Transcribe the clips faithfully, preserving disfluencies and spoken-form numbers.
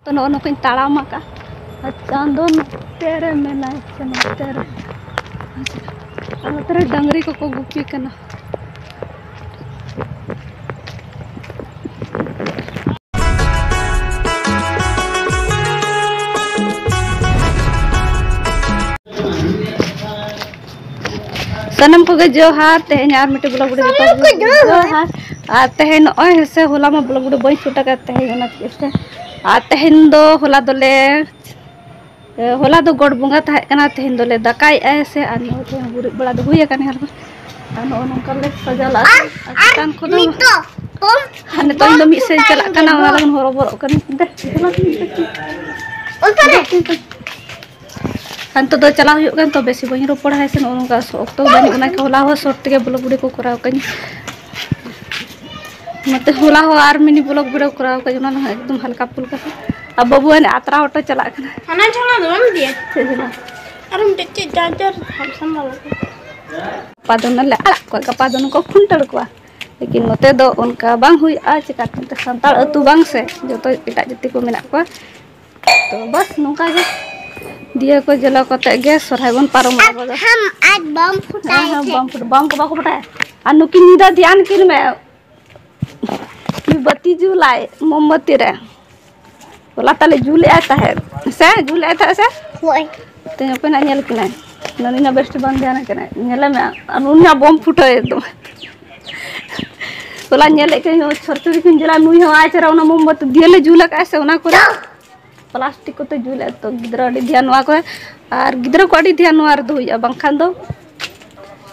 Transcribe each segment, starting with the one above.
ᱛᱚ, ᱱᱚᱜᱼᱚ ᱱᱚᱝᱠᱟᱧ ᱛᱟᱲᱟᱢ ᱟᱠᱟᱫᱼᱟ᱾ ᱟᱨ ᱪᱟᱸᱫᱚ ᱱᱚᱛᱮ ᱨᱮ ᱢᱮᱱᱟᱭ ᱥᱮ ᱱᱚᱛᱮ ᱨᱮ, ᱟᱨ ᱱᱚᱛᱮ ᱨᱮ ᱰᱟᱝᱨᱤ ᱠᱚᱠᱚ ᱜᱩᱯᱤ ᱠᱟᱱᱟ᱾ ᱥᱟᱱᱟᱢ ᱠᱚᱜᱮ ᱡᱚᱦᱟᱨ᱾ ᱛᱮᱦᱮᱧ ᱟᱨ ᱢᱤᱫᱴᱮᱡ vlog video ᱥᱟᱱᱟᱢ ᱠᱚ ᱡᱚᱦᱟᱨ᱾ ᱡᱚᱦᱟᱨ᱾ ᱟᱨ ᱛᱮᱦᱮᱧ ᱱᱚᱜᱼᱚᱭ ᱦᱮᱸᱥᱮ, ᱦᱚᱞᱟ ᱢᱟ vlog video ᱵᱟᱹᱧ shoot ᱟᱠᱟᱫ ᱛᱮᱦᱮᱧ, ᱚᱱᱟ ᱪᱤᱠᱟᱹ ᱛᱮ᱾ ᱟᱨ ᱛᱮᱦᱮᱧ ᱫᱚ, ᱦᱚᱞᱟ ᱫᱚᱞᱮ, ᱮ, ᱦᱚᱞᱟ ᱫᱚ ᱜᱚᱰ ᱵᱚᱸᱜᱟ ᱛᱟᱦᱮᱸ ᱠᱟᱱᱟ, ᱛᱮᱦᱮᱧ ᱫᱚᱞᱮ ᱫᱟᱠᱟᱭᱮᱫᱼᱟ ᱥᱮ, ᱟᱨ ᱱᱚᱜᱼᱚᱭ ᱛᱮᱦᱮᱧ ᱜᱩᱨᱤᱡ ᱵᱟᱲᱟ ᱫᱚ ᱦᱩᱭ ᱟᱠᱟᱱ ᱜᱮᱭᱟ᱾ ᱟᱨ ᱱᱚᱜᱼᱚ ᱱᱚᱝᱠᱟ ᱞᱮ ᱥᱟᱡᱟᱣ ᱞᱟᱜᱼᱟ᱾ ᱟᱨ ᱪᱮᱛᱟᱱ ᱠᱚᱫᱚ ᱱᱤᱛᱚᱜ ᱵᱚᱢ, ᱟᱨ ᱱᱤᱛᱚᱝ ᱫᱚ ᱵᱚᱢ ᱢᱤᱫ ᱥᱮᱫ ᱯᱷᱩᱴᱟᱹᱣ ᱪᱟᱞᱟᱜ ᱠᱟᱱᱟ, ᱚᱱᱟ ᱞᱟᱹᱜᱤᱫ ᱦᱚᱨᱚᱵᱚᱨᱚᱜ ᱠᱟᱱᱟ᱾ ᱫᱮ, ᱫᱮᱞᱟ, ᱫᱮᱞᱟ᱾ ᱩᱛᱟᱹᱨ ᱨᱮ᱾ ᱟᱨ ᱱᱤᱛᱚᱜ ᱫᱚ ᱪᱟᱞᱟᱣ ᱦᱩᱭᱩᱜ ᱠᱟᱱ ᱛᱚ, ᱵᱮᱥᱤ ᱵᱟᱹᱧ ᱨᱚᱯᱚᱲᱟ ᱦᱮᱸ ᱥᱮ, ᱱᱚᱜᱼᱚ ᱱᱚᱝᱠᱟ ᱚᱠᱛᱚ ᱵᱟᱹᱱᱩᱜ, ᱚᱱᱟ ᱠᱚ ᱦᱚᱞᱟ ᱦᱚᱸ short ᱛᱮᱜᱮ vlog video ᱠᱚ ᱠᱚᱨᱟᱣ ᱠᱟᱹᱧ᱾ ᱱᱚᱛᱮ ᱦᱚᱞᱟ ᱦᱚᱸ ᱟᱨ mini vlog video ᱠᱚᱨᱟᱣ ᱠᱟᱹᱧ, ᱚᱱᱟ ᱦᱚᱸ ᱮᱠᱫᱚᱢ ᱦᱟᱞᱠᱟ ᱯᱷᱩᱞᱠᱟ᱾ ᱟᱨ ᱵᱟᱹᱵᱩ ᱦᱟᱱᱮ ᱟᱛᱨᱟ ᱦᱚᱴᱚ ᱪᱟᱞᱟᱜ ᱠᱟᱱᱟ᱾ ᱦᱟᱱᱟ ᱡᱷᱚᱞᱟ ᱫᱚ ᱵᱟᱢ ᱤᱫᱤᱭᱟ? ᱪᱮᱫ ᱡᱷᱚᱞᱟ? ᱟᱨ ᱢᱤᱫᱴᱮᱡ ᱪᱮᱫ charger ᱥᱟᱢᱵᱷᱟᱞ ᱟᱠᱟᱫᱟ᱾ ᱜᱟᱯᱟ ᱫᱚ ᱱᱟᱞᱮ ᱟᱲᱟᱜ ᱠᱚᱣᱟ, ᱜᱟᱯᱟ ᱫᱚ ᱱᱩᱠᱩ ᱠᱷᱩᱱᱴᱟᱹᱲ ᱠᱚᱣᱟ᱾ ᱞᱮᱠᱤᱱ ᱱᱚᱛᱮ ᱫᱚ ᱚᱱᱠᱟ ᱵᱟᱝ ᱦᱩᱭᱩᱜᱼᱟ, ᱪᱮᱠᱟᱛᱮ ᱱᱚᱛᱮ ᱥᱟᱱᱛᱟᱲ ᱟᱹᱛᱩ ᱵᱟᱝ ᱥᱮ, ᱡᱚᱛᱚ ᱮᱴᱟᱜ ᱡᱟᱹᱛᱤ ᱠᱚ ᱢᱮᱱᱟᱜ ᱠᱚᱣᱟ᱾ ᱛᱚ ᱵᱟᱥ ᱱᱚᱝᱠᱟ ᱜᱮ ᱫᱤᱭᱮ ᱠᱚ ᱡᱚᱞᱟᱣ ᱠᱟᱛᱮ ᱜᱮ ᱥᱚᱨᱦᱟᱭ ᱵᱚᱱ ᱯᱟᱨᱚᱢᱟ ᱟᱵᱚ ᱫᱚ᱾ ᱦᱟᱢ ᱟᱡ ᱵᱟᱢ ᱯᱷᱩᱴᱟᱭ ᱦᱮᱸ, ᱦᱮᱸ, ᱪᱮ? ᱵᱟᱢ ᱯᱷᱩᱴ-, ᱵᱟᱢ ᱠᱚ ᱵᱟᱠᱚ ᱯᱷᱩᱴᱟᱭᱟ᱾ ᱟᱨ ᱱᱩᱠᱤᱱ ᱧᱤᱫᱟᱹ ᱫᱷᱮᱭᱟᱱ ᱠᱤᱱ ᱢᱮ, ᱩᱱᱤ ᱵᱟᱹᱛᱤ ᱡᱩᱞᱟᱭ ᱢᱳᱢᱵᱟᱛᱤ ᱨᱮ᱾ ᱦᱚᱞᱟ ᱛᱟᱞᱮ ᱡᱩᱞᱮᱜᱼᱟᱭ ᱛᱟᱦᱮᱸᱫ ᱥᱮ, ᱡᱩᱞᱮᱜᱼᱟᱭ ᱛᱟᱦᱮᱸᱫ ᱥᱮ? ᱦᱳᱭ᱾ ᱛᱮᱦᱮᱧ ᱚᱠᱚᱭ ᱱᱟᱜ ᱧᱮᱞ ᱠᱤᱱᱟᱭ? ᱱᱟᱹᱱᱤ ᱱᱟᱜ ᱵᱮᱥ ᱴᱷᱤᱠ ᱵᱟᱝ ᱫᱷᱮᱭᱟᱱ ᱠᱟᱱᱟᱭ᱾ ᱧᱮᱞᱮ ᱢᱮ, ᱟᱨ ᱩᱱᱤᱭᱟᱜ ᱵᱚᱢ ᱯᱷᱩᱴᱟᱹᱣ ᱮᱠᱫᱚᱢ᱾ ᱦᱚᱞᱟ ᱧᱮᱞᱮᱫ ᱠᱟᱹᱱᱟᱹᱧ, ᱪᱷᱚᱨᱪᱷᱚᱨᱤ ᱠᱤᱱ ᱡᱩᱞᱟ, ᱱᱩᱭ ᱦᱚᱸ ᱟᱡ ᱪᱮᱦᱨᱟ ᱚᱱᱟ ᱢᱳᱢᱵᱟᱛᱤ ᱫᱤᱭᱮ ᱞᱮ ᱡᱩᱞ ᱟᱠᱟᱫᱼᱟ ᱥᱮ, ᱚᱱᱟ ᱠᱚᱨᱮ ᱯᱞᱟᱥᱴᱤᱠ ᱠᱚᱛᱮ ᱡᱩᱞᱮᱫ ᱛᱚ, ᱜᱤᱫᱽᱨᱟᱹ ᱟᱹᱰᱤ ᱫᱷᱮᱭᱟᱱ ᱱᱚᱣᱟ ᱠᱚᱨᱮ, ᱟᱨ ᱜᱤᱫᱽᱨᱟᱹ ᱠᱚ ᱟᱹᱰᱤ ᱫᱷᱮᱭᱟᱱ ᱱᱚᱣᱟ ᱨᱮᱫᱚ ᱦᱩᱭᱩᱜᱼᱟ, ᱵᱟᱝᱠᱷᱟᱱ ᱫᱚ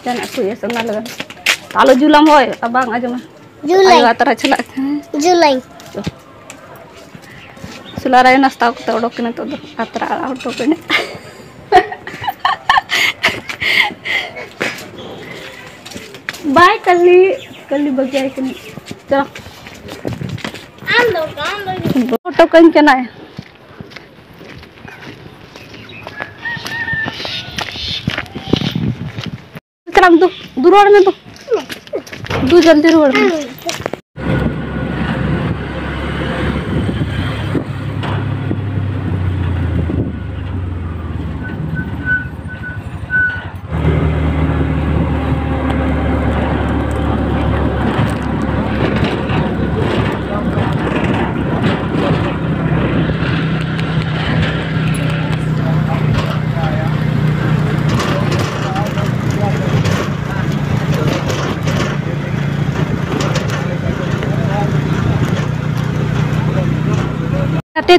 ᱡᱟᱦᱟᱱᱟᱜ ᱠᱚ ᱤᱭᱟᱹ ᱥᱮ ᱚᱱᱟ ᱞᱟᱹᱜᱤᱫ᱾ ᱟᱞᱚ ᱡᱩᱞᱟᱢ ᱦᱳᱭ, ᱟᱨ ᱵᱟᱝ ᱟᱸᱡᱚᱢᱟ᱾ ᱡᱩᱞᱟᱹᱧ᱾ ᱟᱭᱳ ᱟᱛᱨᱟ ᱪᱟᱞᱟᱜ ᱠᱟᱱᱟ᱾ ᱡᱩᱞᱟᱹᱧ᱾ ᱥᱩᱞᱟᱨᱟᱭ ᱱᱟᱥᱛᱟ ᱠᱟᱛᱮ ᱚᱰᱚᱠ ᱠᱟᱱᱟ ᱱᱤᱛᱚᱜ ᱫᱚ, ᱟᱛᱨᱟ ᱟᱲᱟᱜ ᱦᱚᱴᱚ ᱠᱟᱹᱧ᱾ ᱵᱟᱭ ᱠᱟᱹᱞᱤ, ᱠᱟᱹᱞᱤ ᱵᱟᱹᱜᱤᱭᱟᱭ ᱠᱟᱹᱱᱟᱹᱧ᱾ ᱪᱚ᱾ ᱟᱢ ᱫᱚ, ᱟᱢ ᱫᱚ᱾ ᱦᱚᱴᱚ ᱠᱟᱹᱧ ᱠᱟᱱᱟᱭ᱾ ᱪᱟᱞᱟᱜ ᱢᱮ ᱫᱩ, ᱫᱩ ᱨᱩᱣᱟᱹᱲ ᱢᱮ ᱫᱩ᱾ ᱫᱩ ᱡᱚᱞᱫᱤ ᱨᱩᱣᱟᱹᱲ ᱢᱮ᱾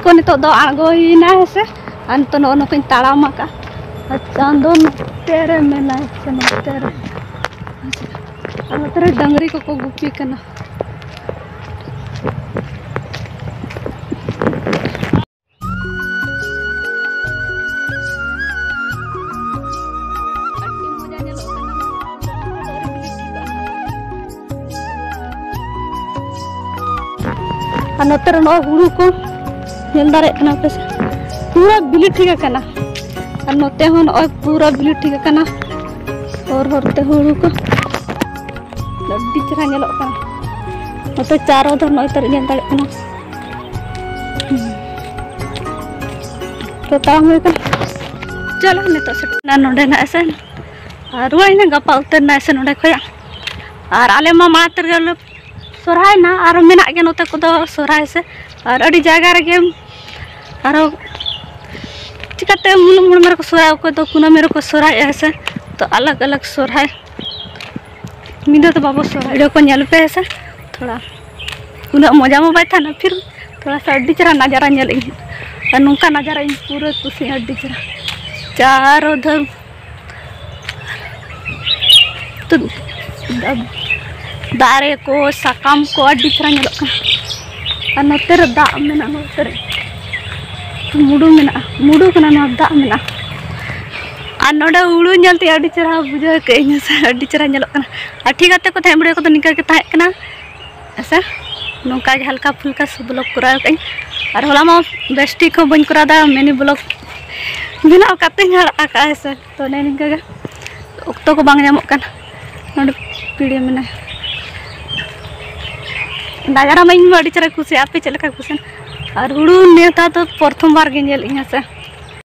ᱠᱚ ᱱᱤᱛᱚᱜ ᱫᱚ ᱟᱬᱜᱚᱭᱮᱱᱟ ᱦᱮᱸ ᱥᱮ᱾ ᱟᱨ ᱱᱤᱛᱚᱜ ᱱᱚᱜᱼᱚ ᱱᱚᱝᱠᱟᱧ ᱛᱟᱲᱟᱢ ᱟᱠᱟᱫᱼᱟ᱾ ᱟᱨ ᱪᱟᱸᱫᱚ ᱱᱚᱛᱮ ᱨᱮ ᱢᱮᱱᱟᱭ ᱥᱮ ᱱᱚᱛᱮ ᱨᱮ᱾ ᱟᱨ ᱱᱚᱛᱮ ᱨᱮ ᱰᱟᱹᱝᱨᱤ ᱠᱚᱠᱚ ᱜᱩᱯᱤ ᱠᱟᱱᱟ᱾ ᱟᱨ ᱱᱚᱛᱮ ᱨᱮ ᱱᱚᱜᱼᱚᱭ ᱦᱩᱲᱩ ᱠᱚ ᱧᱮᱞ ᱫᱟᱲᱮᱭᱟᱜ ᱠᱟᱱᱟ ᱯᱮ ᱥᱮ, ᱯᱩᱨᱟᱹ ᱵᱤᱞᱤ ᱴᱷᱤᱠ ᱟᱠᱟᱱᱟ᱾ ᱟᱨ ᱱᱚᱛᱮ ᱦᱚᱸ ᱱᱚᱜᱼᱚᱭ ᱯᱩᱨᱟᱹ ᱵᱤᱞᱤ ᱴᱷᱤᱠ ᱟᱠᱟᱱᱟ᱾ ᱦᱚᱨ ᱦᱚᱨ ᱛᱮ ᱦᱩᱲᱩ ᱠᱚ ᱟᱹᱰᱤ ᱪᱮᱦᱨᱟ ᱧᱮᱞᱚᱜ ᱠᱟᱱᱟ᱾ ᱱᱚᱛᱮ ᱪᱟᱨ ᱚᱫᱷᱟᱨ ᱱᱚᱜᱼᱚᱭ ᱛᱟᱹᱨᱤᱡ ᱧᱮᱞ ᱫᱟᱲᱮᱭᱟᱜ ᱠᱟᱱᱟ᱾ ᱛᱚ ᱛᱟᱲᱟᱢ ᱦᱩᱭ ᱠᱟᱱᱟ᱾ ᱪᱚᱞᱚ ᱱᱤᱛᱚᱜ ᱥᱮᱴᱮᱨᱱᱟ ᱱᱚᱸᱰᱮ ᱱᱟᱜ ᱥᱮ, ᱟᱨ ᱨᱩᱣᱟᱹᱲ ᱮᱱᱟ ᱜᱟᱯᱟ ᱩᱛᱟᱹᱨ ᱱᱟᱜ ᱥᱮ ᱱᱚᱸᱰᱮ ᱠᱷᱚᱱᱟᱜ᱾ ᱟᱨ ᱟᱞᱮ ᱢᱟ ᱢᱟᱲᱟᱝ ᱛᱮᱜᱮ ᱞᱮ ᱥᱚᱨᱦᱟᱭ ᱱᱟ, ᱟᱨ ᱢᱮᱱᱟᱜ ᱜᱮᱭᱟ ᱱᱚᱛᱮ ᱠᱚᱫᱚ ᱥᱚᱨᱦᱟᱭ ᱥᱮ, ᱟᱨ ᱟᱹᱰᱤ ᱡᱟᱭᱜᱟ ᱨᱮᱜᱮ ᱟᱨᱚ ᱪᱤᱠᱟᱹᱛᱮ ᱢᱩᱞᱩᱜ ᱢᱩᱞᱩᱜ ᱨᱮᱠᱚ ᱥᱚᱨᱦᱟᱭ, ᱚᱠᱚᱭ ᱫᱚ ᱠᱩᱱᱟᱹᱢᱤ ᱨᱮᱠᱚ ᱥᱚᱨᱦᱟᱭᱚᱜᱼᱟ ᱦᱮᱸ ᱥᱮ᱾ ᱛᱚ ᱟᱞᱟᱜᱽ ᱟᱞᱟᱜᱽ ᱥᱚᱨᱦᱟᱭ, ᱢᱤᱫ ᱫᱷᱟᱣ ᱫᱚ ᱵᱟᱵᱚ ᱥᱚᱨᱦᱟᱭ᱾ ᱵᱷᱤᱰᱤᱭᱳ ᱠᱚ ᱧᱮᱞ ᱯᱮ ᱦᱮᱸ ᱥᱮ, ᱛᱷᱚᱲᱟ ᱩᱱᱟᱹᱜ ᱢᱚᱡᱟ ᱢᱟ ᱵᱟᱭ ᱛᱟᱦᱮᱱᱟ, ᱯᱷᱤᱨ ᱛᱷᱚᱲᱟ ᱥᱟ ᱟᱹᱰᱤ ᱪᱮᱦᱨᱟ ᱱᱟᱡᱟᱨᱟ ᱧᱮᱞ ᱤᱧ, ᱟᱨ ᱱᱚᱝᱠᱟ ᱱᱟᱡᱟᱨᱟ ᱤᱧ ᱯᱩᱨᱟᱹ ᱠᱩᱥᱤᱭᱟᱜᱼᱟ, ᱟᱹᱰᱤ ᱪᱮᱦᱨᱟ᱾ ᱪᱟᱨᱚ ᱫᱷᱟᱨ ᱛᱚ ᱫᱟ-, ᱫᱟᱨᱮ ᱠᱚ, ᱥᱟᱠᱟᱢ ᱠᱚ ᱟᱹᱰᱤ ᱪᱮᱦᱨᱟ ᱧᱮᱞᱚᱜ ᱠᱟᱱᱟ᱾ ᱟᱨ ᱱᱚᱛᱮ ᱨᱮ ᱫᱟᱜ ᱢᱮᱱᱟᱜᱼᱟ, ᱱᱚᱛᱮ ᱨᱮ ᱢᱩᱰᱩ ᱢᱮᱱᱟᱜᱼᱟ, ᱢᱩᱰᱩ ᱠᱟᱱᱟ, ᱱᱚᱣᱟ ᱫᱟᱜ ᱢᱮᱱᱟᱜᱼᱟ᱾ ᱟᱨ ᱱᱚᱰᱮ ᱦᱩᱲᱩ ᱧᱮᱞ ᱛᱮ ᱟᱹᱰᱤ ᱪᱮᱦᱨᱟ ᱵᱩᱡᱷᱟᱹᱣ ᱠᱮᱫ ᱤᱧ ᱥᱮ, ᱟᱹᱰᱤ ᱪᱮᱦᱨᱟ ᱧᱮᱞᱚᱜ ᱠᱟᱱᱟ᱾ ᱟᱨ ᱴᱷᱤᱠ ᱜᱟᱛᱮ ᱠᱚ, ᱛᱮᱦᱮᱧ ᱵᱷᱤᱰᱤᱭᱳ ᱠᱚᱫᱚ ᱱᱤᱝᱠᱟᱹ ᱜᱮ ᱛᱟᱦᱮᱸ ᱠᱟᱱᱟ ᱦᱮᱸ ᱥᱮ, ᱱᱚᱝᱠᱟ ᱜᱮ ᱦᱟᱞᱠᱟ ᱯᱷᱩᱞᱠᱟ ᱥᱮ ᱵᱞᱚᱜ ᱠᱚᱨᱟᱣ ᱠᱟᱜ ᱟᱹᱧ᱾ ᱟᱨ ᱦᱚᱞᱟ ᱢᱟ ᱵᱮᱥ ᱴᱷᱤᱠ ᱦᱚᱸ ᱵᱟᱹᱧ ᱠᱚᱨᱟᱣ ᱫᱟ, ᱢᱤᱱᱤ ᱵᱞᱚᱜ ᱵᱮᱱᱟᱣ ᱠᱟᱛᱮᱧ ᱟᱲᱟᱜ ᱟᱠᱟᱫᱼᱟ ᱦᱮᱸ ᱥᱮ᱾ ᱛᱚ ᱱᱮ ᱱᱤᱝᱠᱟᱹ ᱜᱮ ᱚᱠᱛᱚ ᱠᱚ ᱵᱟᱝ ᱧᱟᱢᱚᱜ ᱠᱟᱱᱟ᱾ ᱱᱚᱰᱮ ᱯᱤᱲᱤ ᱢᱮᱱᱟᱭᱟ᱾ ᱱᱟᱡᱟᱨᱟ ᱢᱟ ᱤᱧ ᱢᱟ ᱟᱹᱰᱤ ᱪᱮᱦᱨᱟ ᱠᱩᱥᱤᱭᱟᱜᱼᱟ, ᱟᱯᱮ ᱪᱮᱫ ᱞᱮᱠᱟ ᱠᱩᱥᱤᱭᱟᱜᱼᱟ? ᱟᱨ ᱦᱩᱲᱩ ᱱᱮᱣᱛᱟ ᱫᱚ ᱯᱨᱚᱛᱷᱚᱢ ᱵᱟᱨ ᱜᱮ ᱧᱮᱞ ᱤᱧ ᱦᱮᱸ ᱥᱮ᱾